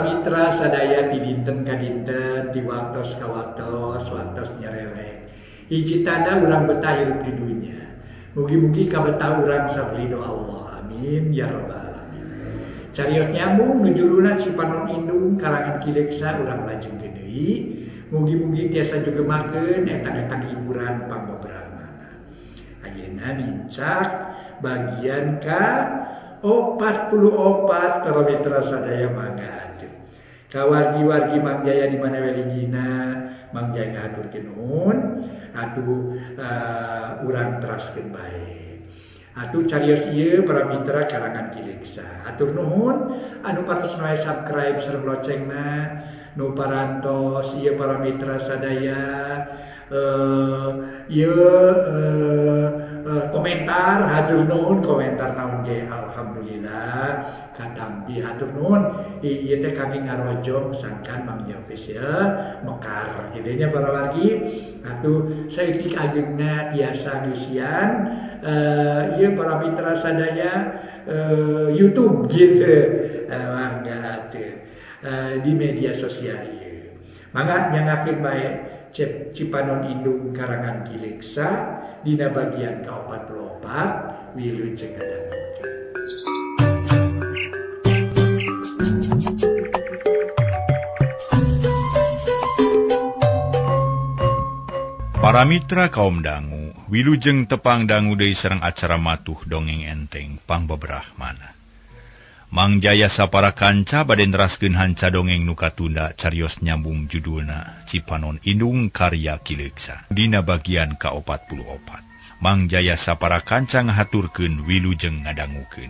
Para mitra sadaya ti dinten ka dinten, ti waktos ka waktos, waktos nyerelek. Hiji tanda urang betah hirup di dunya. Mugi-mugi kabetah urang sabrido Allah. Amin ya rabbal alamin. Carios nyambung ngejuluna Cipanon Indung karangan Ki Leuksa urang lajeng deui. Mugi-mugi tiasa jugemakeun etang-etang hiburan panggobrahmana. Ayeuna nincak bagian ka 44 para mitra sadaya mangga atuh. Ka wargi-wargi Mang Jaya di mana weligina, Mang Jaya ngahaturkeun nuhun, atuh urang teraskeun bae. Atuh carios ieu para mitra karangan Ki Leuksa. Atur nuhun anu parantos subscribe sareng locengna, nu parantos ieu para mitra sadaya ieu komentar hatur nuhun komentar naon ge alhamdulillah katampi hatur nuhun ieu teh kami ngarojong sangkan Mang Jaya Official mekar kitu nya para wargi atuh saeutik ageungna tiasa ngisian ieu para mitra sadaya YouTube gitu mangga atuh di media sosial ieu mangga nyangakeun bae Cipanon Indung karangan Ki Leuksa dina bagian ka-44 wilujeng ngadangukeun. Para mitra kaum dangu, wilujeng tepang dangu deui sareng acara matuh dongeng enteng pangbebrahmana. Mang Jaya sapara kanca bade neraskeun hanca dongeng nu katunda carios nyambung judulna Cipanon Indung karya Ki Leuksa dina bagian ka-44. Mang Jaya sapara kanca ngahaturkeun wilujeng ngadangukeun.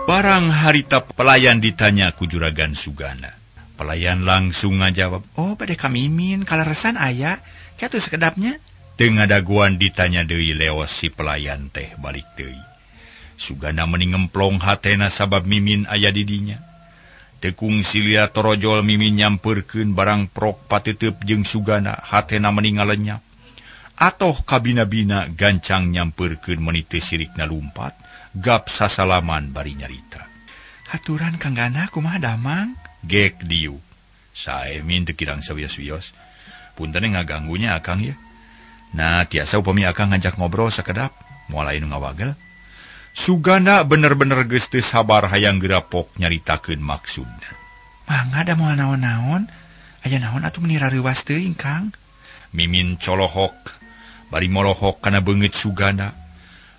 Barang harita pelayan ditanya ku Juragan Sugana. Pelayan langsung ngajawab, "Oh, bade kamimin kaleresan aya, kitu sekedapnya." Teu ngadaguan ditanya deui leos si pelayan teh balik deui. Sugana meni ngemplong hatena sabab Mimin aya di dinya. Teu kungsi lia torojol Mimin nyampeurkeun barang prok pateuteub jeung Sugana, hatena meni ngalenyap. Atoh kabina-bina gancang nyampeurkeun meni teu sirikna lumpat, gap sasalaman bari nyarita. "Haturan Kang Gana kumaha damang?" Gek dieu. "Sae Min teu kirang sawios-wios. Punten ngaganggunya Akang ya. Nah, tiasa upami akang ngajak ngobrol sakedap, moal aya nu ngawagel." Sugana bener-bener geus teu sabar hayang gerapok nyaritakeun maksudna. "Mangga da moal naon-naon, aya naon atuh meni rareuwas teuing, Kang?" Mimin colohok, bari molohok kana beungeut Sugana.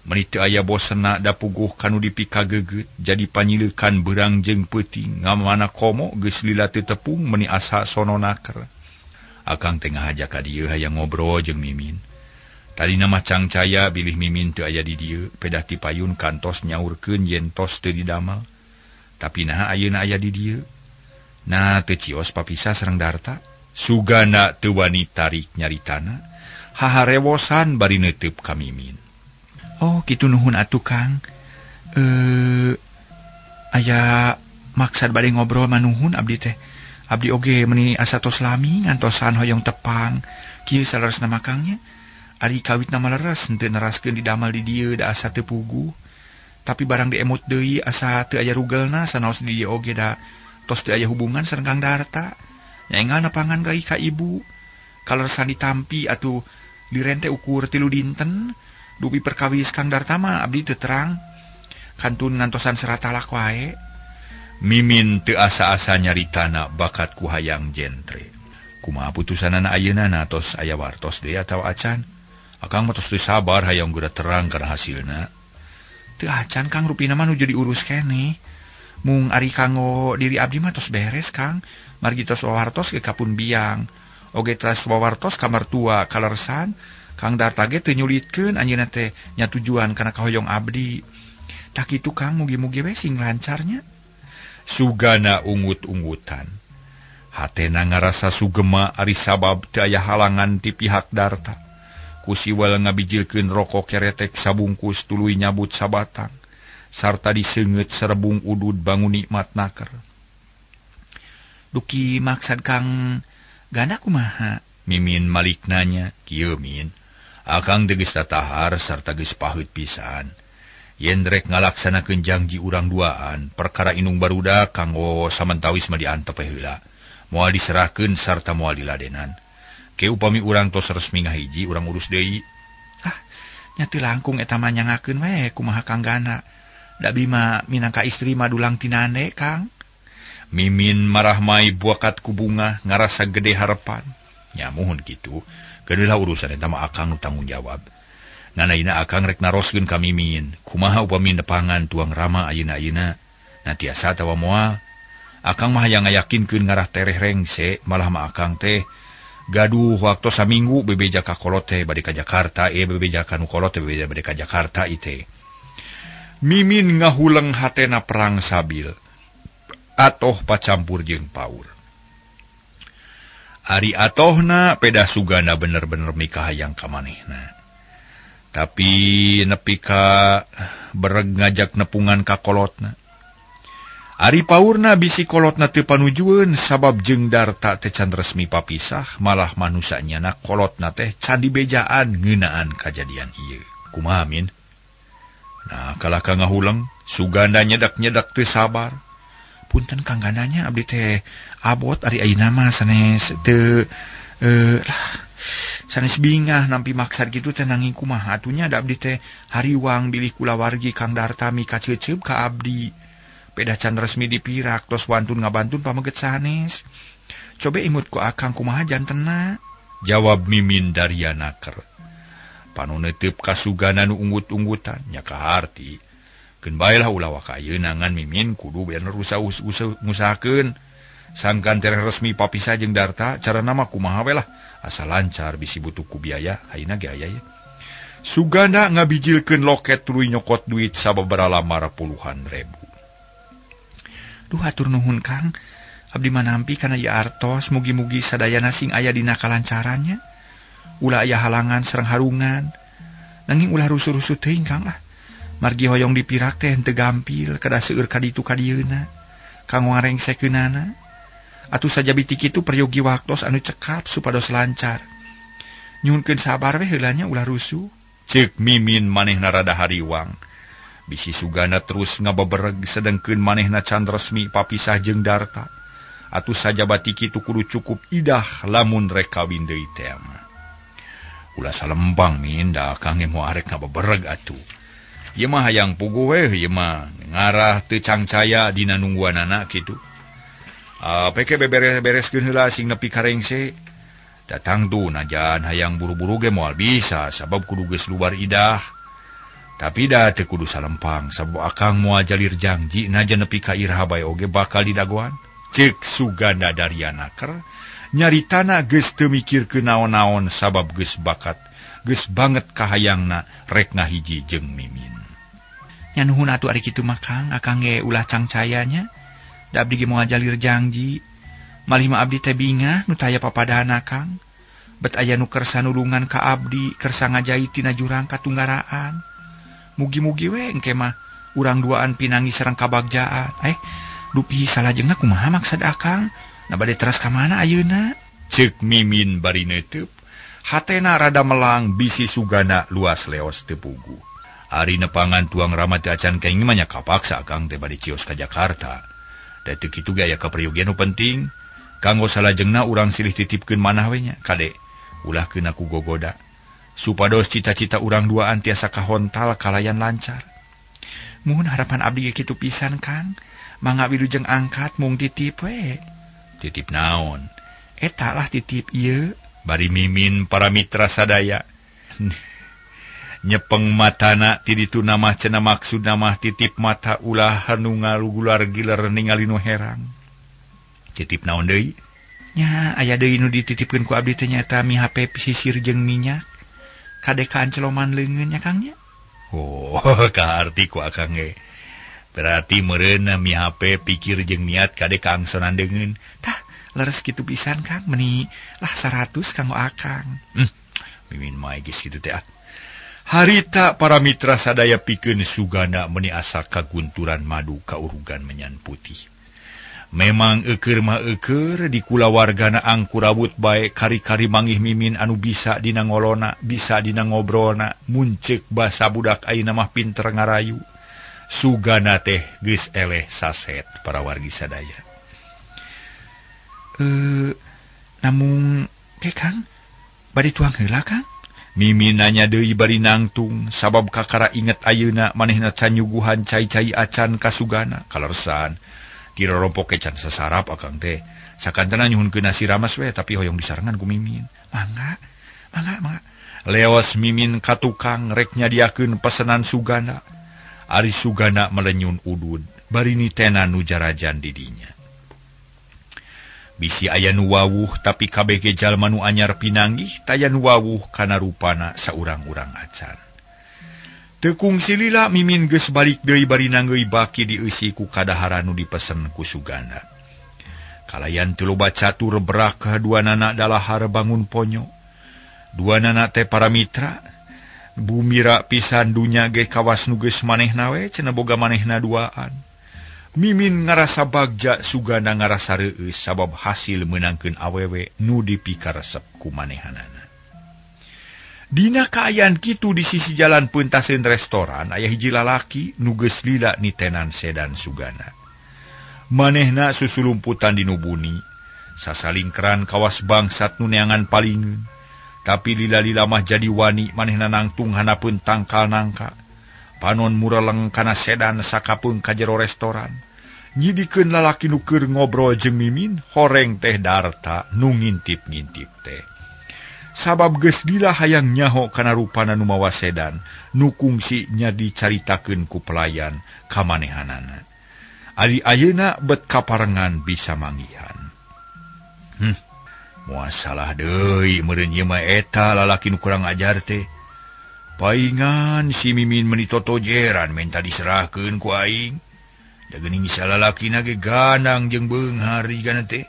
Meni teu aya bosena da puguh kanu dipikagegeut jadi panyileukan beurang jeung peuting ngamana komo geus lila teu tepung meni asa sononaker. Akang teh ngahaja ka dieu hayang ngobrol jeung Mimin. Tadina mah cangcaya bilih Mimin teu aya di dieu, pedah ti payun kantos nyaurkeun yen tos teu didamal. Tapi naha ayeuna aya di dieu? Nah, teu cios papisah sareng Darta. Sugana teu wani tarik nyaritana, haharewosan bari neuteup ka Mimin. "Oh, kitu nuhun atuh Kang. Aya maksad bade ngobrol manuhun abdi teh. Abdi oge meni asa tos lami ngantosan hoyong tepang. Kieu saleresna makangnya. Ari kawitna mah leres henteu neraskeun didamal di dieu da asa teu puguh. Tapi barang diemut deui asa teu aya rugelna sanaos di dieu oge da tos teu aya hubungan sareng Kang Darta. Nya enggal nepangan deui ka ibu. Kaleresan ditampi atuh dirente ukur 3 dinten. Dupi perkawis Kang Darta mah abdi teu terang. Kantun ngantosan serat talak wae." Mimin teu asa-asa nyaritana bakat ku hayang jentre. "Kumaha putusanana ayeuna na tos aya wartos deui atawa acan? Akang mah tos teu sabar hayang geura terang kana hasilna." "Teu acan Kang, rupina mah nuju diurus keneh. Mung ari kanggo diri abdi mah tos beres Kang. Margi tos wawartos ge kapun biang. Oge tos wawartos ka mertua kaleresan Kang Darta ge teu nyulitkeun anjeunna teh nya tujuan kana kahoyong abdi. Tah kitu Kang, mugi-mugi we sing lancarnya." Sugana ungut-ungutan. Hatena ngarasa sugema ari sabab teu aya halangan ti pihak Darta. Ku siwel ngabijilkeun rokok keretek sabungkus tuluy nyabut sabatang sarta diseungeut serebung udud bangun nikmat naker. "Duki maksad Kang Gana kumaha?" Mimin malik nanya. "Kieu Min, Akang teh geus tatahar sarta geus paheut pisan. Yen rek ngalaksanakeun janji urang duaan, perkara indung barudak kanggo samentawis mah diantep we heula. Moal diserahkeun sarta moal diladenan. Ke upami urang tos resmi ngahiji urang urus deui. Ah, nya teu langkung eta mah nyangakeun we kumaha Kang Gana. Da bima minangka istri mah dulang tinane, Kang. Mimin marahmai buakat ku bunga ngarasa gede harapan. Nya muhun kitu, keuneulah urusan eta mah akang nu tanggung jawab. Ngan ayeuna akang rek naroskeun ka Mimin, kumaha upami nepangan tuang Rama ayeuna-ayeuna. Na tiasa atawa moal. Akang mah hayang ngayakinkeun ngarah tereh rengse, malah mah akang teh gaduh waktu saminggu bebeja ka kolot teh bade ka Jakarta, bebeja ka nu kolot teh bebeja bade ka Jakarta ieu. Mimin ngahuleng hatena perang sabil. Atoh pacampur jeung paur. Ari atohna peda Suganda bener-bener mikahayang ka manehna. Tapi nepi ka bereg ngajak nepungan ka kolotna. Ari paurna bisi kolotna teu panujueun sabab jeung Darta teh can resmi papisah, malah manusa nyana kolotna teh can dibejaan ngeunaan kajadian ieu. Kumaha Min? Nah, kalah ka ngahuleng, Suganda nyedak-nyedak teu sabar. Punten Kang Gandanya abdi teh abot ari ayeuna mah sanes teu lah sanes bingah nampi maksad kitu teh nanging kumaha atunya da abdi teh hariwang bilih kulawargi Kang Darta mikaceuceup ka abdi. Peda can resmi dipirak tos wantun ngabantun pameget sanes. Coba imut ku akang kumaha jantenna? Jawab Mimin Daryana ker. Panu neuteup ka Suganda nu unggut-unggutan nya kaharti. Keun bae lah ulah waka ayeuna ngan Mimin kudu bener ngusahakeun. Sangkan tereh resmi papisah jeung Darta carana mah kumaha we lah asa lancar bisi butuh ku biaya ayeuna ge aya ye. Suganda ngabijilkeun loket tuluy nyokot duit sababaraha lamar puluhan ribu. Duh hatur nuhun Kang, abdi mah nampi kana ieu artos mugi-mugi sadayana sing aya dina kalancarannya. Ulah aya halangan sareng harungan. Nanging ulah rusuh-rusuh teuing Kang lah. Margi hoyong dipirak teh henteu gampil kada seueur ka ditu ka dieuna. Kanggo ngarengsekeunana. Atuh sajabi ti kitu peryogi waktos anu cekap supados lancar. Nyuhunkeun sabar we heula nya ulah rusuh. Ceuk Mimin manehna rada hariwang. Bisi Suganda terus ngabebereg sedengkeun manehna can resmi papisah jeung Darta. Atuh sajabati kitu kudu cukup idah lamun rek kawin deui teh. Ulah salempang Min, da akang ge moal arek ngabebereg atuh. Ieu mah hayang puguh we, ieu mah ngarah teu cangcaya dina nungguanana kitu. Peke beberes-bereskeun heula sing nepi ka rengse. Datang tuh najan hayang buru-buru ge moal bisa sabab kudu geus lubar idah. Tapi da teu kudu salempang sabab akang moal jalir janji najan nepi ka iraha bae oge bakal didagoan. Ceuk Suganda Daryana ker nyaritana geus teu mikirkeun naon-naon sabab geus bakat geus banget kahayangna rek ngahiji jeung Mimin. Nya nuhun atuh ari kitu mah Kang, akang ge ulah cangcayanya. Da abdi ge moal jalir janji. Malih mah abdi teh bingah nu taya papadahana Kang. Bet aya nu kersa nulungan ka abdi, kersa ngajait tina jurang katunggaraan. Mugi-mugi we engke mah urang duaan pinangi sareng kabagjaan. Dupi salajengna kumaha maksad akang? Na bade teras ka mana ayeuna? Ceuk Mimin bari neuteub. Hatena rada melang bisi Suganda luas leos teu puguh. Ari nepangan tuang Rama teu acan kenging mah nya kapaksa akang teh bade cios ka Jakarta. Da teu kitu ge aya kaperyogian nu penting. Kanggo salajengna urang silih titipkeun manah we nya, kade. Ulah keuna ku gogoda. Supados cita-cita urang duaan tiasa kahontal kalayan lancar. Muhun harapan abdi ge kitu pisan Kang. Mangga wilujeng angkat mung titip we. Titip naon? Eta lah titip ieu. Bari Mimin para mitra sadaya. Nyepeng matana ti ditu namah cenah maksudna mah titip mata ulah anu ngalugular giler ningali nu herang. Titip naon deui? Nya aya deui nu dititipkeun ku abdi teh nyaeta mi HP sisir jeung minyak. Kade ka anceloman leungeun nya Kang nya. Oh, kaarti ku akang ge. Berarti meureunna mi HP pikir jeung niat kade ka angsonan deungeun. Tah, leres kitu pisan Kang, meuni lah 100 kanggo akang. Mimin mah geus kitu teh ah. Harita para mitra sadaya pikeun Suganda meuni asa kagunturan madu kaurugan menyan putih. Memang eukeur mah eukeur di kulawargana angkurawut bae kari-kari mangih Mimin anu bisa dina ngolona, bisa dina ngobrolna, munceuk basa budak ayeuna mah pinter ngarayu. Sugana teh geus eleh saset para wargi sadaya. Namung ke Kang bade tuang heula Kang? Mimin nanya deui bari nangtung sabab kakara inget ayeuna manehna can nyuguhan cai-cai acan ka Sugana kaleresan. Tira rompok can sasarap akang teh. Sakantena nyuhunkeun nasi rames we tapi hoyong disarengan ku Mimin. Mangga, mangga, mangga. Leos Mimin ka tukang rek nyadiakeun pesenan Sugana. Ari Sugana melenyun udud bari nitena nu jarajan di dinya. Bisi aya nu wawuh tapi kabeh ge jalma nu anyar pinanggih taya nu wawuh kana rupana saurang-urang acan. Teu kungsi lila Mimin geus balik deui bari nanggeuy baki dieusi ku kadaharan nu dipesen ku Sugana. Kalayan teu loba catur berak dua nana dalahar bangun ponyo. Dua nana teh para mitra bumira pisan dunya ge kawas nu geus manehna we cenah boga manehna duaan. Mimin ngarasa bagja Sugana ngarasa reueus sabab hasil meunangkeun awewe nu dipikaresep ku manehanana. Dina kaayaan kitu di sisi jalan peuntaseun restoran aya hiji lalaki nu geus lila nitenan sedan Sugana. Manehna susulumputan dinu buni, sasalingkeran kawas bangsat nu neangan palingeun. Tapi lila-lila mah jadi wani manehna nangtung hanapeun tangkal nangka. Panon mureleng kana sedan sakapeung ka jero restoran. Nyidikeun lalaki nu keur ngobrol jeung Mimin, horeng teh Darta nu ngintip-ngintip teh. Sabab geus lila hayang nyaho kana rupana nu mawa sedan, nu kungsi nya dicaritakeun ku pelayan ka manehanana. Ari ayeuna bet kaparengan bisa manggihan. Moal salah deui meureun ieu mah eta lalaki nu kurang ajar teh. Paingan si Mimin meni totojeran menta diserahkeun ku aing. Da geuning salalakina ge ganang jeung beunghar jigana teh.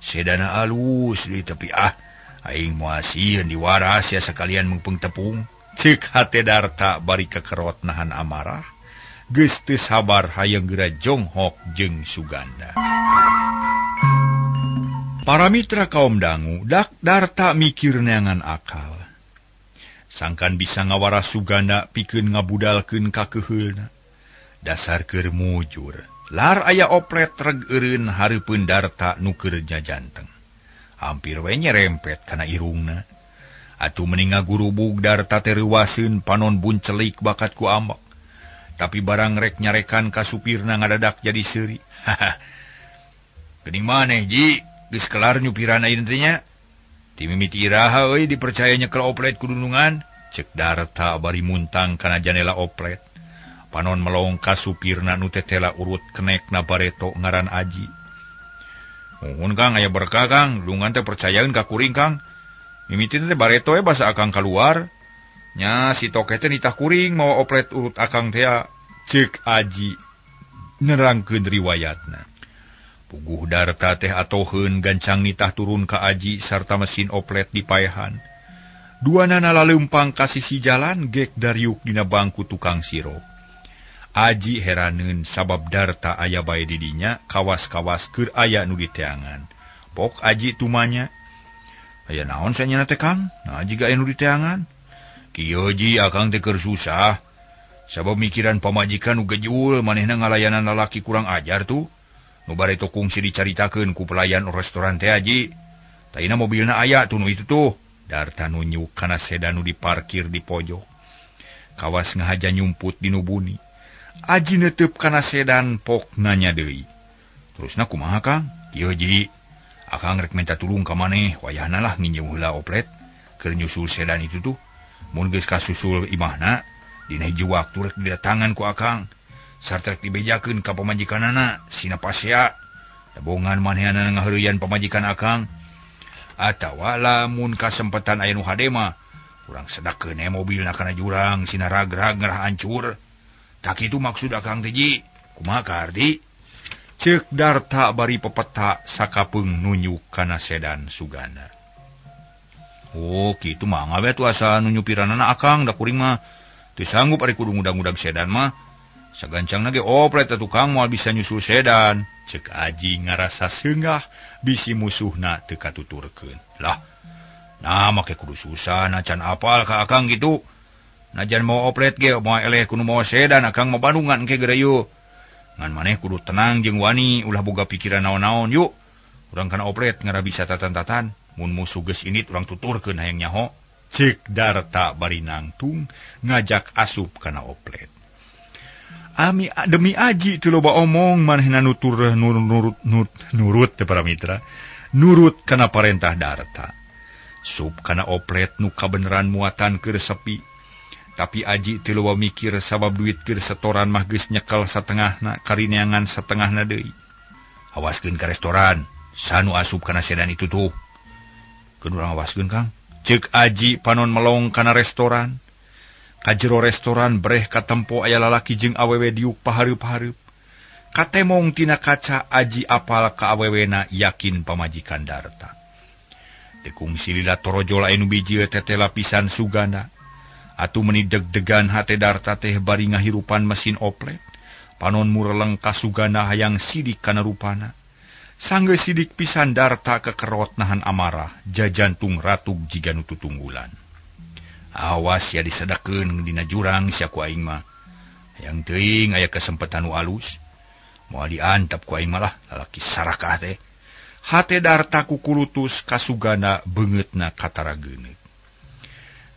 Sedana alus deui tapi aing moal sieun diwaras ya sakalian meungpeung tepung. Ceuk hate Darta bari kekerot nahan amarah. Geus teu sabar hayang geura jonghok jeung Suganda. Para mitra kaum dangu, dak Darta mikir neangan akal. Sangkan bisa ngawaras Suganda pikeun ngabudalkeun kakeheulna. Dasar keur mujur. Lar aya oplet reg eureun hareupeun Darta nu keur jajanteng. Hampir we nyerempet kana irungna. Atuh meni ngagurubug Darta teh reuwaseun panon buncelik bakat ku ambek. Tapi barang rek nyarekan ka supirna ngadadak jadi seuri. Geuning maneh ji, geus kelar nyupiran ayeuna teh nya. Ti mimiti iraha euy dipercaya nyekel oplet ku dunungan, cek Darta bari muntang kana janela oplet. Panon melong ka supirna nu tetela urut kenekna bareto ngaran Aji. Muhun Kang aya berkah Kang, dunungan teh percayaeun ka kuring Kang. Mimiti teh bareto we basa akang kaluar. Nya si toke teh nitah kuring mawa oplet urut akang teh, cek Aji nerangkeun riwayatna. Puguh Darta teh atoheun gancang nitah turun ka Aji sarta mesin oplet dipaehan. Dua nana laleumpang ka sisi jalan gek dariuk dina bangku tukang sirop. Aji heraneun sabab Darta aya bae di dinya kawas-kawas keur aya nu diteangan. Pok Aji tumanya. Aya naon sanyana teh Kang? Nah jiga aya nu diteangan. Kieu ji akang teh keur susah. Sabab mikiran pamajikan nu gejul manehna ngalayanan lalaki kurang ajar tuh. Nu bareto kungsi dicaritakeun ku pelayan restoran teh Aji. Taina mobilna aya tuh nu itu tuh. Darta nunjuk kana sedan nu diparkir di pojok. Kawas ngahaja nyumput di nu buni. Aji neteup kana sedan pok nanya deui. Terusna kumaha Kang? Kieu ji. Akang rek minta tulung ka maneh, wayahna lah nginjeum heula oplet keur nyusul sedan itu tuh. Mun geus kasusul imahna, dina hiji waktu rek didatangan ku akang. Sarta rek dibejakeun ka pamajikanana, sina pasea. Dabongan manehanana ngaheureuyan pamajikan akang. Atawa lamun kasempatan aya nu hade mah, urang sedakeun we mobilna kana jurang, sina ragrag ngerah hancur. Tak kitu maksud akang teh ji. Kumaha kaarti? Ceuk Darta bari pepeta sakapeung nunjuk kana sedan Sugana. Oh, kitu mah ngawe atuh asa nu nyupiranana akang, da kuring mah teu sanggup ari kudu ngudag-ngudag sedan mah. Sagancangna ge oplet atuh Kang moal bisa nyusul sedan. Ceuk Aji ngarasa seungah bisi musuhna teu katuturkeun. Lah, nah make kudu susah na can apal ka akang kitu. Najan mau oplet ge moal eleh kudu mawa sedan akang mah Bandungan ke geura yuk. Ngan maneh kudu tenang jeung wani ulah boga pikiran naon-naon yuk. Urang kana oplet ngara bisa tatan-tatan. Mun musuh geus indit urang tuturkeun hayang nyaho. Cek Darta bari nangtung ngajak asup kana oplet. Ami demi Aji teu loba omong manehna nutur nurut teh para mitra. Nurut kana parentah Darta. Sup kana oplet nu kabeneran muatan keur sepi. Tapi Aji teu loba mikir sabab duit keur setoran mah geus nyekel satengahna karineangan satengahna deui. Awaskeun ka restoran, sanu asup kana sedan itu tuh. Keun urang awaskeun Kang. Cek Aji panon melong kana restoran. Kajero restoran breh katempo aya lalaki jeung awewe diuk pahareup-hareup. Katemong tina kaca Aji apal ka awewena yakin pamajikan Darta. Dekung silila torojol anu biji teh lapisan Suganda. Atuh meni deg-degan hate Darta teh bari ngahirupan mesin oplet. Panon mureleng ka Suganda hayang sidik kana rupana. Sanggeus sidik pisan Darta kekerot nahan amarah, jajantung ratug jiga nu tutunggulan. Awas ya disedakeun dina jurang sia ku aing mah. Hayang teuing aya kesempatan nu alus. Moal diantap ku aing mah lah lalaki sarakah teh. Hate Darta kukulutus ka Suganda beungeutna katara geuneut.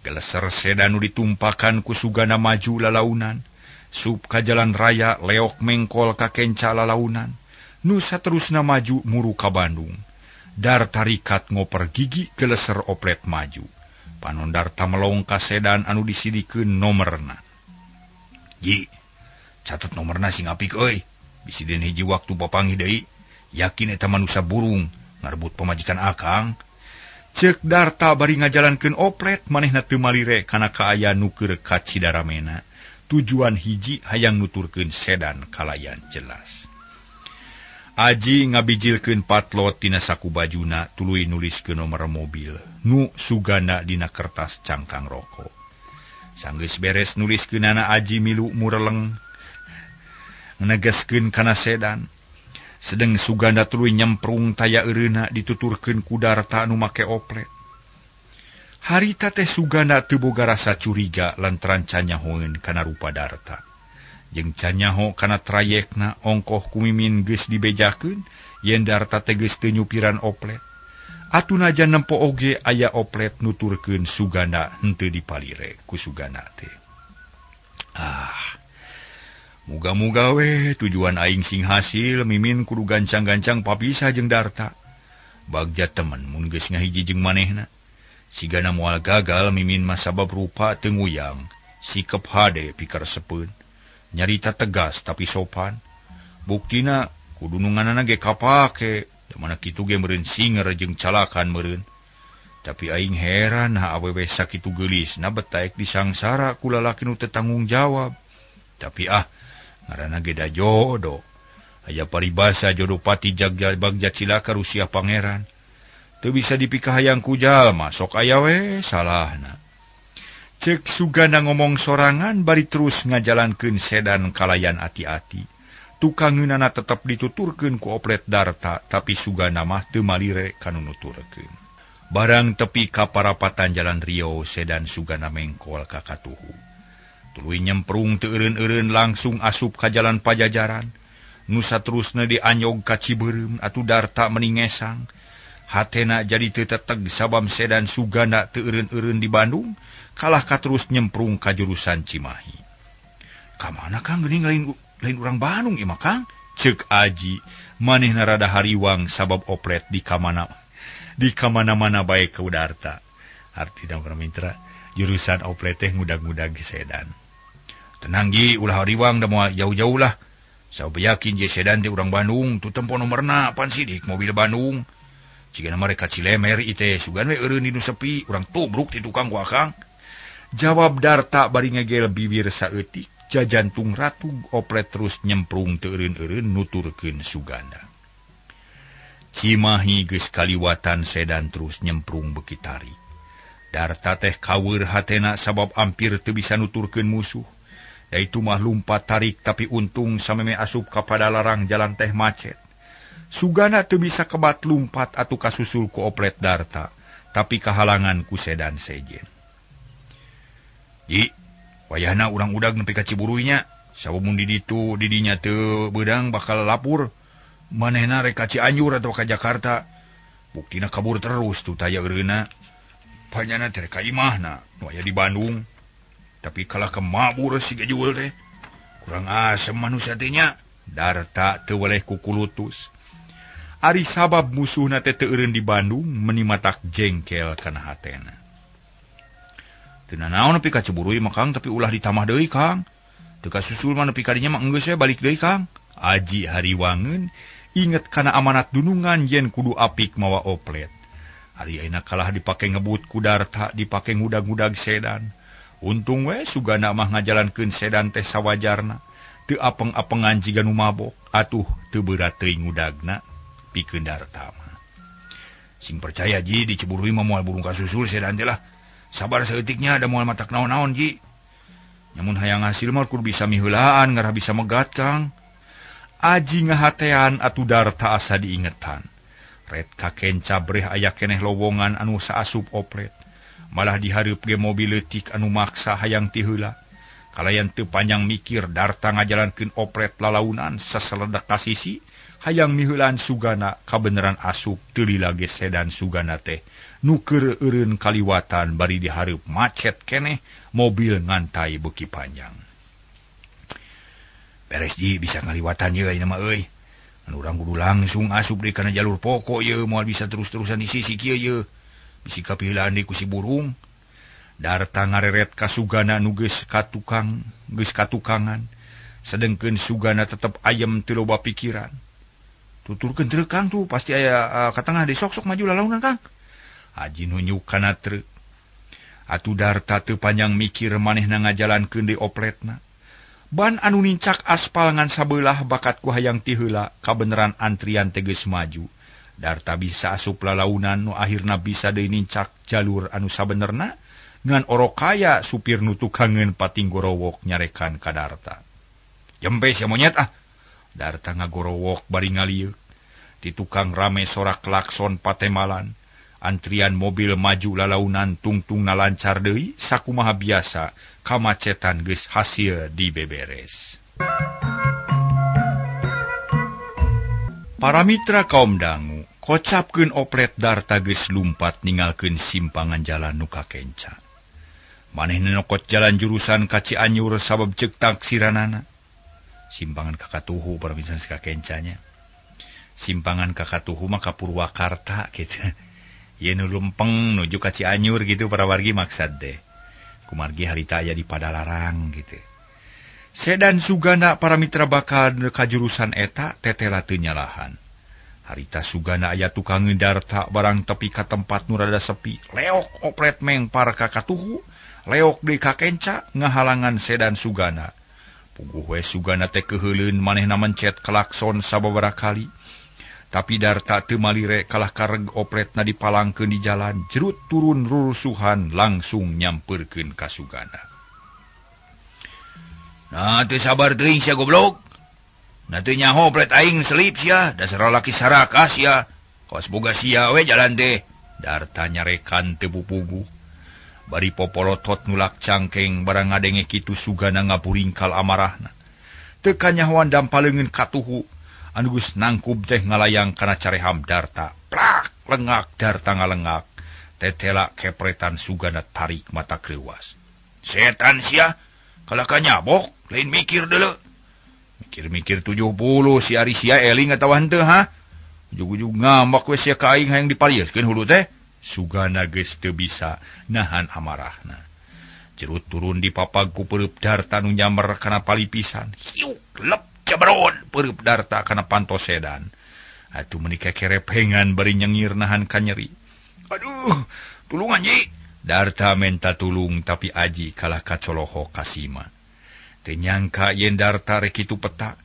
Geleser sedan nu ditumpakan ku Suganda maju lalaunan. Sup ka jalan raya leok mengkol ka kenca lalaunan. Nu saterusna maju muru ka Bandung. Darta rikat ngoper gigi geleser oplet maju. Panon Darta melong ka sedan anu disidikeun nomerna. Ji, catet nomerna sing apik euy. Bisi den hiji waktu papanggih deui, yakin eta manusia burung ngarebut pamajikan akang. Ceuk Darta bari ngajalankeun oplet manehna teu malire kana kaayaan nu keur kacidaramena. Tujuan hiji hayang nuturkeun sedan kalayan jelas. Aji ngabijilkeun patlot tina saku bajuna tuluy nuliskeun nomor mobil nu Suganda dina kertas cangkang rokok. Sanggeus beres nuliskeunana Aji milu mureleng negeskeun kana sedan. Sedeng Suganda tuluy nyemprung taya eureuna dituturkeun ku Darta nu make oplet. Harita teh Suganda teu boga rasa curiga lantaran canyahoeun kana rupa Darta. Jeung canyaho kana trayekna ongkoh ku Mimin geus dibejakeun yen Darta teh geus teu nyupiran oplet. Atuh najan nempo oge aya oplet nuturkeun Suganda henteu dipalire ku Suganda teh. Ah, muga-muga we tujuan aing sing hasil. Mimin kudu gancang-gancang papisah jeung Darta. Bagja temen mun geus ngahiji jeung manehna. Sigana moal gagal Mimin mah sabab rupa teu nguyang, sikep hade pikaresepeun. Nyarita tegas tapi sopan. Buktina kudu nunganana ge kapake, da mana kitu ge meureun singer jeung calakan meureun. Tapi aing heran ha awewe sakitu geulisna bet taek disangsara ku lalaki nu teu tanggung jawab. Tapi ah, ngaranna ge da jodoh. Aya paribasa jodoh pati jagja bagja cilaka Rusia pangeran. Teu bisa dipikahayang ku jalma, sok aya we salahna. Cek Suganda ngomong sorangan bari terus ngajalankeun sedan kalayan ati-ati. Tukangeunana tetep dituturkeun ku oplet Darta, tapi Suganda mah teu malire kanu nuturkeun. Barang tepi ka parapatan jalan Rio, sedan Suganda mengkol ka katuhu. Tuluy nyemprung teu eureun-eureun langsung asup ka jalan Pajajaran. Nu saterusna dianyog ka Cibeureum atuh Darta meni ngesang. Hatena jadi teu teteg sabab sedan Suganda teu eureun-eureun di Bandung, kalah ka terus nyemprung ka jurusan Cimahi. Ka mana Kang geuning lain urang Bandung ieu mah Kang? Ceuk Aji, manehna rada hariwang sabab oplet di kamana-mana bae ku Darta. Artina para mitra, jurusan oplet teh ngudag-ngudag sedan. Tenang Ji, ulah hariwang da moal jauh-jauh lah. Sabab yakin je sedan teh urang Bandung, tu tempo nomerna pan sidik mobil Bandung. Cigana mereka Cilemer ite sugan we eureun di nu sepi, urang tubruk ti tukang ku akang. Jawab Darta bari ngegel bibir saeutik, jajantung ratug oplet terus nyemprung teu eureun-eureun nuturkeun Suganda. Cimahi geus kaliwatan sedan terus nyemprung beuki tarik. Darta teh kaweur hatena sabab ampir teu bisa nuturkeun musuh. Da itu mah lumpat tarik tapi untung sameme asup ka padalarang jalan teh macet. Suganda teu bisa kebat lumpat atuh kasusul ku oplet Darta, tapi kahalangan ku sedan sejen. Ji, Wayahna urang udag nepi ka Ciburuy nya. Sabab mun di ditu di dinya teu beudang bakal lapur. Manehna rek ka Cianjur atau ka Jakarta. Buktina kabur terus tuh taya eureuna. Panyana teh ka imahna nu aya di Bandung. Tapi kalah kemabur si gejul teh. Kurang asem manusia teh nya. Darta teu weleh kukulutus. Ari sabab musuhna teh teu eureun di Bandung meni matak jengkel kana hatena. Teu nanaon nepi ka Ciburuy mah Kang, tapi ulah ditambah deui Kang. Teu kasusul mah nepi ka dinya mah enggeus we balik deui Kang. Aji hariwangeun inget kana amanat dunungan yen kudu apik mawa oplet. Ari ayeuna kalah dipake ngebut ku Darta, dipake ngudag-ngudag sedan. Untung we Sugana mah ngajalankeun sedan teh sawajarna. Teu apeng-apengan jiga nu mabok, atuh teu beurat teuing ngudagna pikeun Darta mah. Sing percaya Ji, di Ciburuy mah moal burung kasusul sedan teh lah. Sabar saeutiknya ada moal matak naon-naon Ji. Nyamun hayang hasil mah kudu bisa miheulaan ngarah bisa megat Kang. Aji ngahatean atuh Darta asa diingetan. Ret kakenca breh aya keneh lowongan anu saasup oplet. Malah dihareup ge mobil leutik anu maksa hayang ti heula. Kalayan teu panjang mikir Darta ngajalankeun oplet lalaunan saseledak ka sisi hayang miheulaan Sugana kabeneran asup teu lila ge sedan Sugana teh. Nu keur eureun kaliwatan bari dihareup macet keneh mobil ngantai beuki panjang. Beres Ji bisa ngaliwatan ye ayeuna mah euy. Anu urang kudu langsung asup deui kana jalur pokok ye moal bisa terus-terusan di sisi kieu ye. Bisi kapiheulaan deui ku si burung. Darta ngareret ka Sugana nu geus katukang, geus katukangan. Sedengkeun Sugana tetep ayem teu loba pikiran. Tuturkeun truk Kang tuh pasti aya ka tengah deui sok-sok maju lalaunan Kang. Aji nunyuk kana truk. Atuh Darta teu panjang mikir manehna ngajalankeun deui opletna. Ban anu nincak aspal ngan sabeulah bakat ku hayang ti heula kabeneran antrian teh geus maju. Darta bisa asup lalaunan nu akhirna bisa deui nincak jalur anu sabenerna ngan orok kaya supir nu tukangeun patinggorowok nyarekan ka Darta. Jempe sia monyet ah. Darta ngagorowok bari ngalieuk. Di tukang rame sorak klakson patemalan. Antrian mobil maju lalaunan tungtungna lancar deui sakumaha biasa kamacetan geus hasil dibeberes. Para mitra kaum dangu, kocapkeun oplet Darta geus lumpat ninggalkeun simpangan jalan nu kakenca. Manehna nokot jalan jurusan ka Cianjur sabab ceuk taksiranana. Simpangan kakatuhu para mitra sakakencanya. Simpangan kakatuhu mah ka Purwakarta kitu. Ye nu lempeng nuju ka Cianjur gitu para wargi maksad deh. Kumargi harita aya di Padalarang gitu. Sedan Sugana para mitra bakal ka jurusan eta tetela teu nyalahan. Harita Sugana aya tukangeun Darta barang tepi ka tempat nu rada sepi. Leok oplet mengpar ka katuhu, leok deui ka kenca ngahalangan sedan Sugana. Puguh we Sugana teh keuheuleun manehna mencet klakson sababaraha kali. Tapi Darta teu malire kalah kareg opletna dipalangkeun di jalan, jerut turun rurusuhan langsung nyamperkeun ka Sugana. Nah teu sabar teuing sia goblok. Nah teu nyaho oplet aing selip sia, dasar lalaki sarakah sia. Kawas boga sia we jalan teh. Darta nyarekan teu pupuguh. Bari popolotot nulak cangkeng barang ngadenge kitu Sugana ngaburingkal amarahna. Teu kanyahoan dampaleungeun katuhu. Anu geus nangkub teh ngalayang kana careham Darta. Plak lengak Darta ngalengak. Tetela kepretan Sugana tarik mata kreuwas. Setan sia, kalah ka nyabok, lain mikir deuleu. Mikir-mikir 70 si ari sia eling atawa henteu ha? Ujug-ujug ngambak we sia ka aing hayang diparieskeun hulu teh. Sugana geus teu bisa nahan amarahna. Jerut turun di papag ku peureub Darta nu nyamber kana palipisan. Hiuk lep jabron peureub Darta kana panto sedan. Atuh meuni kekerepengan bari nyengir nahan kanyeri. Aduh, tulungan Ji. Darta menta tulung tapi Aji kalah kacoloho kasima. Teu nyangka yen Darta rek kitu peta.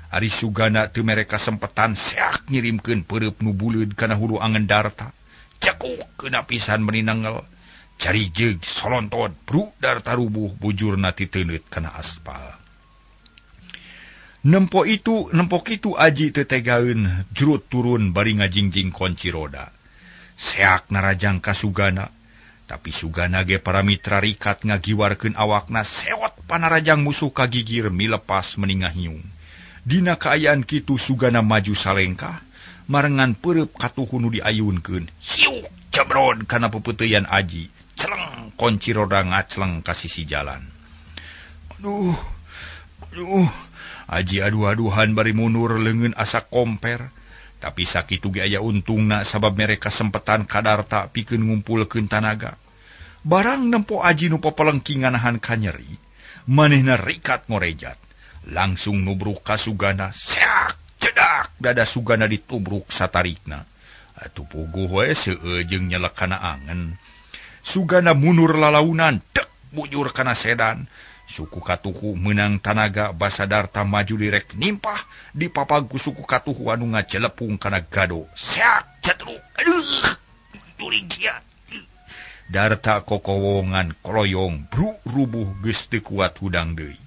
Ari Sugana teu mere kasempetan seak ngirimkeun peureub nu buleud kana hulu angen Darta. Cekuk kena pisan meuni nengel. Cari jeug solontot bruk Darta rubuh bujurna titeuneut kana aspal. Nempo kitu Aji teu tegaeun jurut turun bari ngajingjing kunci roda. Seak narajang ka Sugana, tapi Sugana ge para mitra rikat ngagiwarkeun awakna sewot Panarajang musuh kagigir milepas meningah hiung. Dina kaayaan kitu Sugana maju salengkah marengan peureub katuhu nu diayunkeun. Hiuk jebrod kana pepeuteyan Aji. Celeng kunci roda ngacleng ka sisi jalan. Aduh, aduh. Aji aduh-aduhan bari mundur leungeun asa komper. Tapi sakitu ge aya untungna sabab mereka sempetan ka Darta pikeun ngumpulkeun tanaga. Barang nempo Aji nu popelengkingan nahan kanyeri, manehna rikat ngorejat. Langsung nubruk ka Sugana, seak cedak dada Sugana ditubruk satarikna. Atuh puguh we seueuh jeung nyelek kana angen. Sugana mundur lalaunan, dek bujur kana sedan. Suku katuhu meunang tanaga basa Darta maju direk nimpah dipapag ku suku katuhu anu ngajelepung kana gado. Seak cetruk. Aduh, jurig sia. Darta kokowongan koloyong bru rubuh geus teu kuat hudang deui.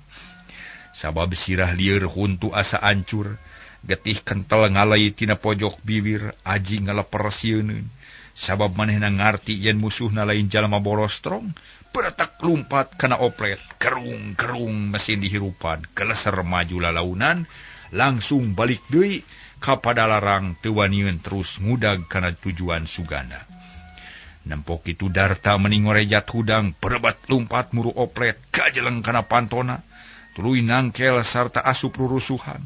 Sabab sirah lieur huntu asa ancur, getih kentel ngalai tina pojok bibir, Aji ngaleper sieuneun. Sabab manehna ngarti yen musuhna lain jalma borostrong, beretak lumpat kana oplet, gerung-gerung mesin dihirupan, keleser maju lalaunan, langsung balik deui ka Padalarang teu wanieun terus ngudag kana tujuan Sugana. Nempok itu Darta meni ngorejat hudang, berebat lumpat muru oplet, gajeleng kana pantona, tuluy nangkel sarta asup rurusuhan.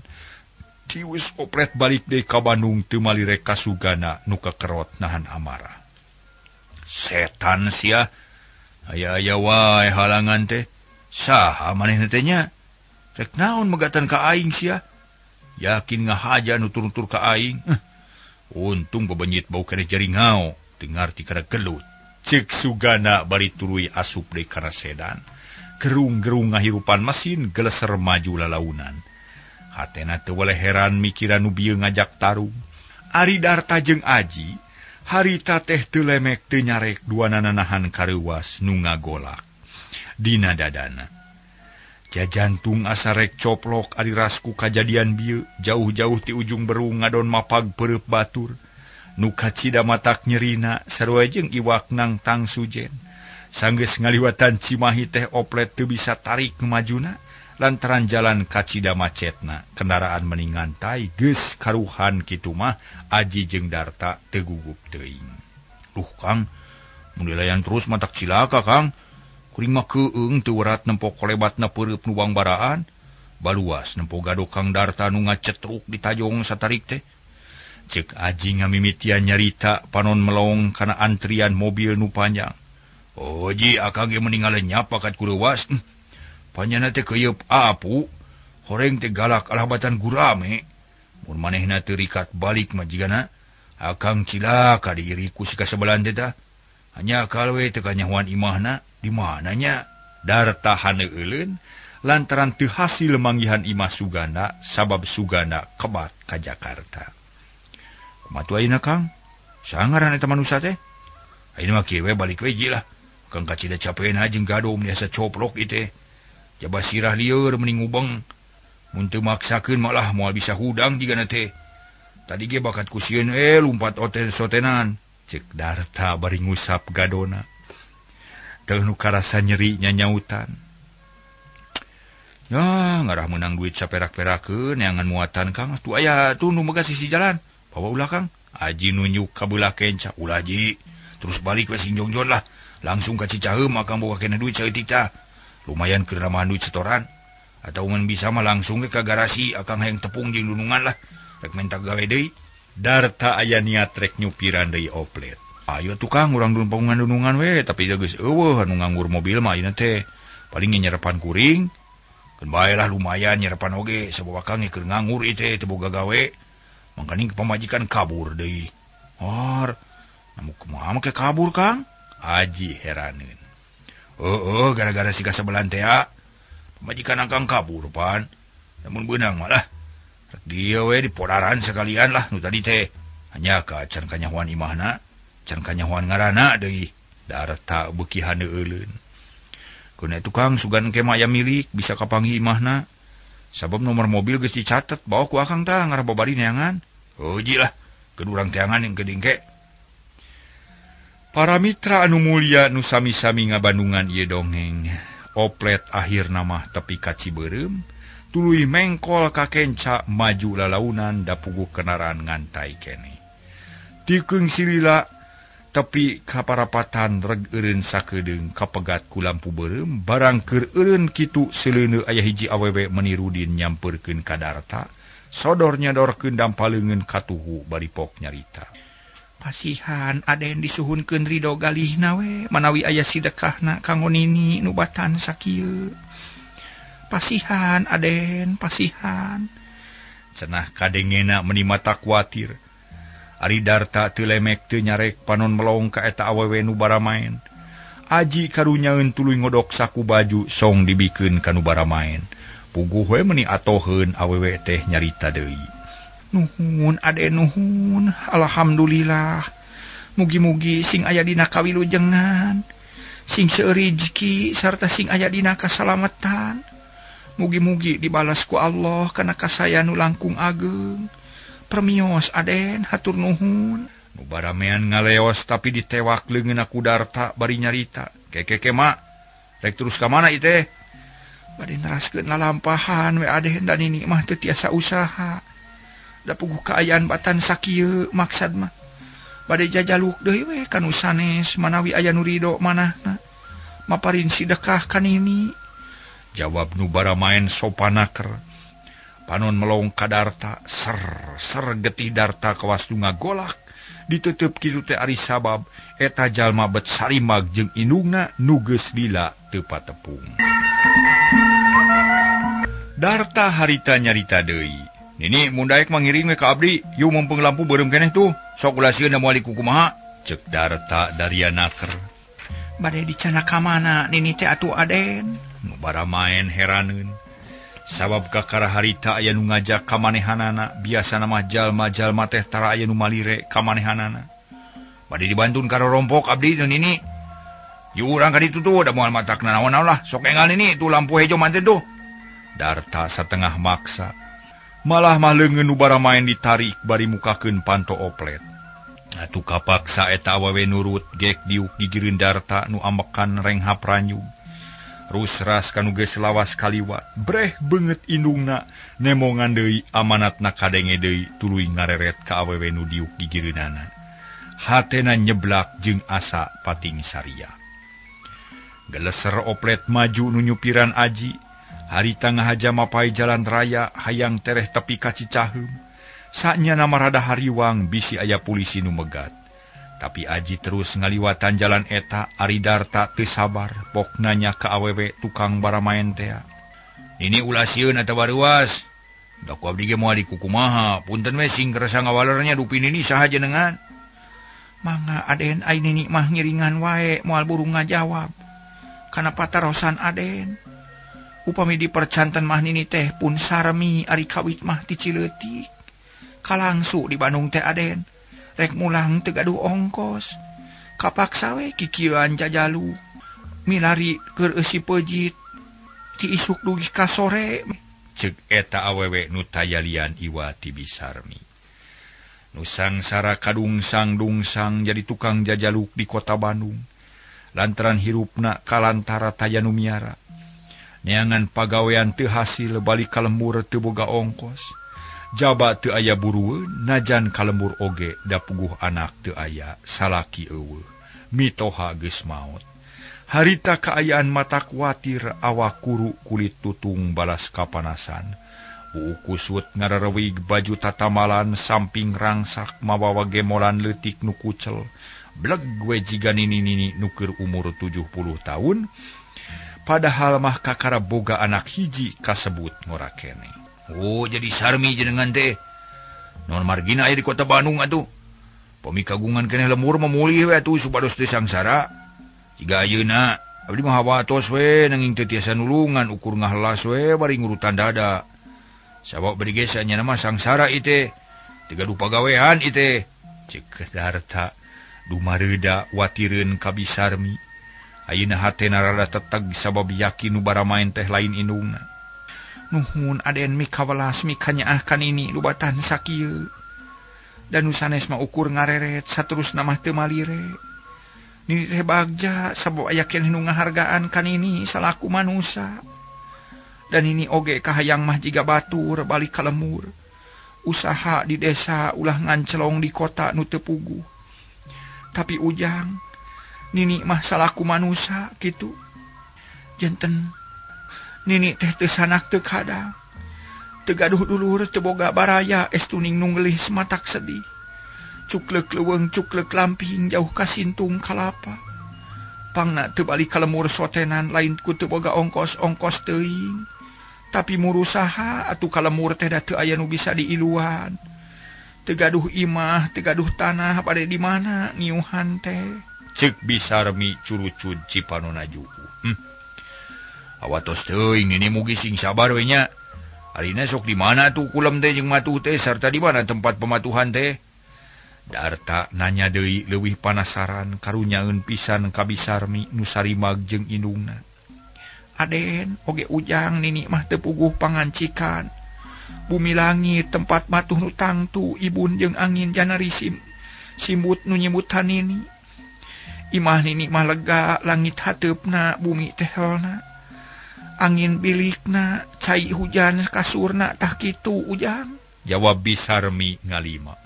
Tiwis oplet balik deui ka Bandung teu malirek ka Sugana nu kakerot nahan amarah. Setan sia, aya-aya wae halangan teh. Saha manehna teh nya? Rek naon megatan ka aing sia? Yakin ngahaja nu turun-tur ka aing. Untung bebenyit bau keneh jaringao, teu ngarti kana gelut. Ceuk Sugana bari tuluy asup deui kana sedan. Gerung-gerung ngahirupan mesin geleser maju lalaunan. Hatena teu weleh heran mikiran nu bieu ngajak tarung. Ari Darta jeung Aji harita teh teu lemek teu nyarek duanana nahan kareuwas nu ngagolak dina dadana. Jajantung asa rek coplok ari rasku kajadian bieu jauh-jauh ti ujung berung ngadon mapag peureub batur. Nu kacida matak nyerina sarua jeung iwak nangtang sujen. Sanggeus ngaliwatan Cimahi teh oplet teu bisa tarik majuna lantaran jalan kacida macetna, kendaraan meningantai geus karuhan kitu mah Aji jeung Darta teu gugup teuing. Duh Kang, mun dilayan terus matak cilaka Kang. Kuring mah keung teu werat nempo kolebatna peureub nu bangbaraan. Baluas nempo gado Kang Darta nu ngacetruk ditajong satarik teh. Ceuk Aji ngamimitian nyarita panon melong kana antrian mobil nu panjang. Oh ji, akang ge mending ngalenyap pakat kureuwas. Panyana teh keuyeub apu, horeng teh galak alabatan gurame. Mun manehna teu rikat balik mah jigana, akang cilaka diiri ku si kasebelan teh tah. Hanya akal we teu kanyahoan imahna, di mana nya? Darta haneueuleun lantaran teu hasil manggihan imah Sugana sabab Sugana kebat ka Jakarta. Kumaha tuh ayeuna Kang? Sangaran eta manusa teh? Ayeuna mah kieu we balik we ji lah. Kang kacida capeuna jeung gado mun asa coplok ieu teh. Jaba sirah lieur mending ngubeng. Mun teu maksakeun malah moal bisa hudang jigana teh. Tadi ge bakat ku sieun lumpat oten sotenan. Ceuk Darta bari ngusap gadona. Teu nu karasa nyeri nyanyautan. Ya, ngarah meunang duit saperak-perakeun neangan muatan Kang. Tuh aya tuh nu megah sisi jalan. Bawa ulah Kang. Aji nunjuk ka beulah kenca. Ulah ji. Terus balik we sing jongjon lah. Langsung ka Cicaheum akang boga keneh duit saeutik tah. Lumayan keur namahan duit setoran. Atau mun bisa mah langsung ke ka garasi akang hayang tepung jeung dunungan lah. Rek menta gawe deui. Darta aya niat rek nyupiran deui oplet. Ayo tukang urang dun pamungan dunungan we, tapi da geus eueuh anu nganggur mobil mah ayeuna teh. Paling nyerepan kuring. Keun bae lah lumayan nyerepan oge sabab akang keur nganggur ieu teh teu boga gawe. Mangkaning pamajikan kabur deui. Or, namu kumaha make kabur Kang? Aji heraneun. Heeh, gara-gara si kasebelan teh pamajikan akang kabur pan. Namun beunang malah. Rek dieu we dipodaran sekalian lah nu tadi teh. Hanya ka can kanyahoan imahna, can kanyahoan ngaranna deui. Darta beuki haneueuleun. Keun tukang sugan ke mah aya milik bisa kapanggih imahna. Sabab nomor mobil geus dicatet, bawa ku akang tah ngarah babari neangan. Heuji lah, keun urang teangan yang kedingke. Para mitra anu mulia nu sami-sami ngabandungan ieu dongeng. Oplet akhirna mah tepi ka Cibeureum tuluy mengkol ka kenca maju lalaunan da puguh kendaraan ngantai keneh. Tikeung silila tepi ka parapatan reg eureun sakedeung kapegat ku lampu beureum barang keur eureun kitu seleuneu aya hiji awewe menirudin nyampeurkeun ka Darta sodor nyadorkeun dampaleungeun katuhu bari pok nyarita. Pasihan Aden disuhunkeun ridho galihna we manawi aya sidekahna kanggo nini nu batan sakieu. Pasihan Aden, pasihan. Cenah kadengena meni mata kuatir. Ari Darta teu lemek teu nyarek panon melong ka eta awewe nu baramaen. Aji karunyaeun tuluy ngodok saku baju song dibikeun ka nu baramaen. Puguh we meni atoheun awewe teh nyarita deui. Nuhun Aden nuhun, alhamdulillah. Mugi-mugi sing aya dina kawilujengan, sing seueur rejeki sarta sing aya dina kasalamatan. Mugi-mugi dibalas ku Allah kana kasaya nu langkung ageng. Permios Aden, hatur nuhun. Nu baramean ngaleos tapi ditewak leungeunna ku Darta bari nyarita. Kekeke mak, rek terus ka mana ieu teh? Bade neraskeun lalampahan we Aden dan nini mah teu tiasa usaha. Da puguh kaayaan batan sakieu maksad mah. Bade jajaluk deui we ka nu sanes manawi aya nu ridho manahna. Maparin sidekah ka nini. Jawab nu baramaen sopanaker. Panon melong ka Darta, ser ser getih Darta kawas nu ngagolak. Ditutup kitu teh ari sabab eta jalma bet sarimag jeung indungna nu geus lila teu patepung. Darta harita nyarita deui. Nini mun daek mangiring we ka abdi, yu mumpung lampu beureum keneh tuh. Sok ulah sieun da moal dikukumaha. Ceuk Darta darianaker. Bade dicana ka mana nini teh atuh Aden? Nu baramaen heraneun. Sabab kakara harita aya nu ngajak ka manehanana, biasana mah jalma-jalma teh tara aya nu malire ka manehanana. Bade dibantun ka rorompok abdi nu nini. Yu urang ka ditu tuh da moal matakna naon-naon lah. Sok enggal nini tuh lampu hejo manten tuh. Darta satengah maksa. Malah mah leungeun nu baramaen ditarik bari mukakeun panto oplet. Atuh kapaksa eta awewe nurut gek diuk gigireun Darta nu ambekan renghap ranyug. Rusras kanu geus lawas kaliwat, breh beungeut indungna nemongan deui amanatna kadenge deui tuluy ngareret ka awewe nu diuk gigireunana. Hatena nyeblak jeung asa pating saria. Geleser oplet maju nu nyupiran Aji. Harita ngahaja mapai jalan raya hayang tereh tepi ka Cicaheum. Sanyana rada hariwang bisi aya polisi nu megat. Tapi Aji terus ngaliwatan jalan eta, ari Darta teu sabar pok nanya ka awewe tukang baramaen tea. Nini ulah sieun atawa reuas? Da ku abdi ge moal dikukumaha, punten we sing kersa ngawalernya dupi nini saha jenengan. Mangga Aden ai nini mah ngiringan wae moal buru ngajawab. Kana patarosan Aden. Upami dipercanten mah nini teh pun sarmi ari kawit mah ti Cileutik. Kalangsu di Bandung teh Aden. Rek mulang teu gaduh ongkos. Kapaksa we kikieuan jajalu. Milari keur eusi peujit. Ti isuk dugi ka sore. Ceuk eta awewe nu tayalian iwa ti Bisarmi. Nu sangsara kadungsang-dungsang jadi tukang jajaluk di kota Bandung. Lantaran hirupna kalantara taya nu miara. Neangan pagawean teu hasil balik ka lembur teu boga ongkos. Jaba teu aya burueun najan ka lembur oge da puguh anak teu aya salaki eueuh. Mitoha geus maot. Harita kaayaan mata kuatir awak kuru kulit tutung balas kapanasan. Buuk kusut ngararewig baju tatamalan samping rangsak mawawa gemolan leutik nu kucel. Bleg we jiga nini-nini nu keur umur 70 tahun. Padahal mah kakara boga anak hiji kasebut ngora keneh. Oh jadi sarmi jenengan teh. Non margina aya di kota Bandung atuh. Pami kagungan keneh lemur memulih we atuh supados teu sangsara. Jiga ayeuna abdi mah hawatos we nanging teu tiasa nulungan ukur ngahelas we bari ngurutan dada. Sabab bari ge sanyana mah sangsara ieu teh. Teu gaduh pagawean ieu teh. Ceuk Darta dumareuda watireun ka Bisarmi. Ayeuna hatena rada teteg sabab yakin nu baramaen teh lain indungna. Nuhun Aden mikawelas mikanyaah ka nini lubatan sakieu. Da nu sanes mah ukur ngareret saterusna mah teu malire. Nini teh bagja sabab aya keneh nu ngahargaan ka nini salaku manusa. Dan nini oge kahayang mah jiga batur balik ka lemur. Usaha di desa ulah ngancelong di kota nu teu puguh. Tapi Ujang, nini mah salaku manusa kitu. Janten nini teh teu sanak teu kadang. Teu gaduh dulur teu boga baraya estuning nu ngelis matak sedih. Cuklek leuweung cuklek lamping jauh ka sintung kalapa. Pangna teu balik ka lemur sotenan lain ku teu boga ongkos-ongkos teuing. Tapi murusaha atuh ka lemur teh da teu aya nu bisa diiluan. Teu gaduh imah, teu gaduh tanah bade di mana ngiuhan teh. Ceuk Bisarmi curucud cipanona juku. Awatos teuing nini mugi sing sabar we nya. Arina sok di mana tuh kulem teh jeung matuh teh sarta di mana tempat pematuhan teh? Darta nanya deui leuwih panasaran karunyaeun pisan ka Bisarmi nu sarimag jeung indungna. Aden oge Ujang nini mah teu puguh pangancikan. Bumi langit tempat matuh nu tangtu ibun jeung angin janarisim simbut nu nyimutan nini. Imah nini mah lega langit hateupna bumi teh helna. Angin bilikna cai hujan kasurna tah kitu Ujang. Jawab Bisarmi ngalima.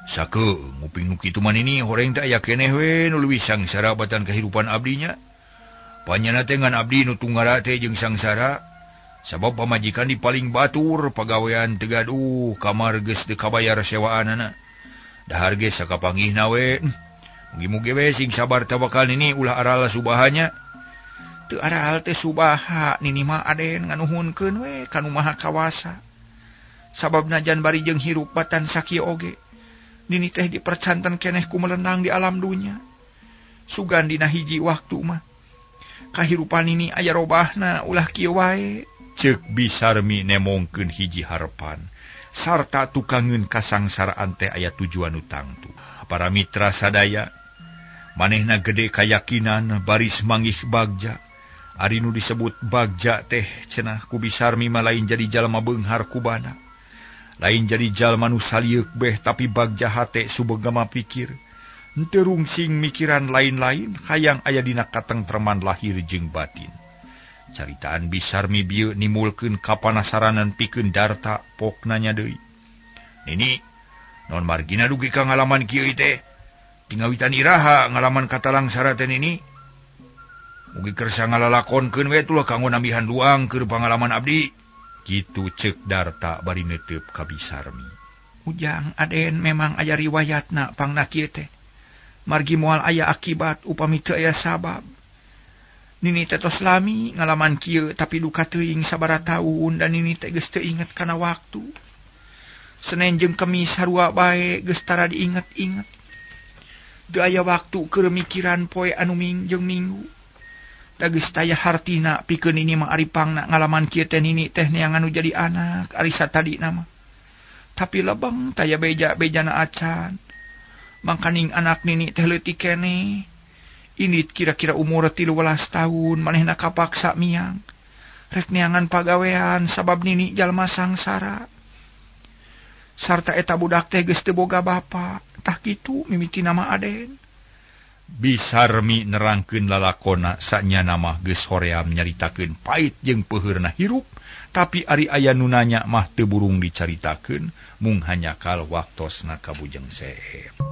Sakeung nguping nu kitu mah nini horeng teh aya keneh we nu leuwih sangsara batan kahirupan abdinya. Panyana teh ngan abdi nu tunggara teh jeung sangsara. Sabab pamajikan di paling batur pagawean teu gaduh kamar geus teu kabayar sewaanana. Dahar ge sakapanggihna we. Mugi-mugi we sing sabar tawakal nini ulah aral subahanya. Teu aral teh subaha nini mah Aden nganuhunkeun we ka nu Maha Kawasa. Sabab najan bari jeung hirup batan sakieu oge. Nini teh dipercanten keneh ku melenang di alam dunya. Sugan dina hiji waktu mah kahirupan nini aya robahna ulah kieu wae. Ceuk Bisarmi nemongkeun hiji harepan sarta tukangeun kasangsaraan teh aya tujuan nu tangtu. Para mitra sadaya manehna gede kayakinan baris manggih bagja. Ari nu disebut bagja teh cenah ku Bisarmi mah lain jadi jalma beunghar kubana. Lain jadi jalma nu salieuk beh tapi bagja hate subegama pikir. Henteu rungsing mikiran lain-lain hayang aya dina katengtreman lahir jeung batin. Caritaan Bisarmi bieu nimulkeun kapanasaranan pikeun Darta pok nanya deui. Nini, non margina dugi ka ngalaman kieu teh? Tingawitan iraha ngalaman katalangsara teh nini? Mugi kersa ngalalakonkeun we tulah kanggo nambihan luang keur pangalaman abdi. Kitu ceuk Darta bari neuteup ka Bisarmi. Ujang Aden memang aya riwayatna pangna kieu teh. Margi moal aya akibat upami teu aya sabab. Nini teh tos lami ngalaman kieu tapi duka teuing sabaraha taun dan nini teh geus teu inget kana waktu. Senen jeung Kemis sarua bae geus tara diinget-inget. Teu aya waktu keur mikiran poe anu ming jeung minggu. Da geus taya hartina pikeun nini mah ari pangna ngalaman kieu teh nini teh neangan nu jadi anak ari satadina mah. Tapi lebeng taya beja-bejana acan. Mangkaning anak nini teh leutik keneh. Indit kira-kira umur 13 tahun manehna kapaksa miang. Rek neangan pagawean sabab nini jalma sangsara. Sarta eta budak teh geus teu boga bapa. Tah kitu mimitina mah Aden. Bisarmi nerangkeun lalakona sanyana mah geus hoream nyaritakeun pait jeung peuheurna hirup, tapi ari aya nu nanya mah teu burung dicaritakeun mung hanyakal waktosna ka Bujeng Seep.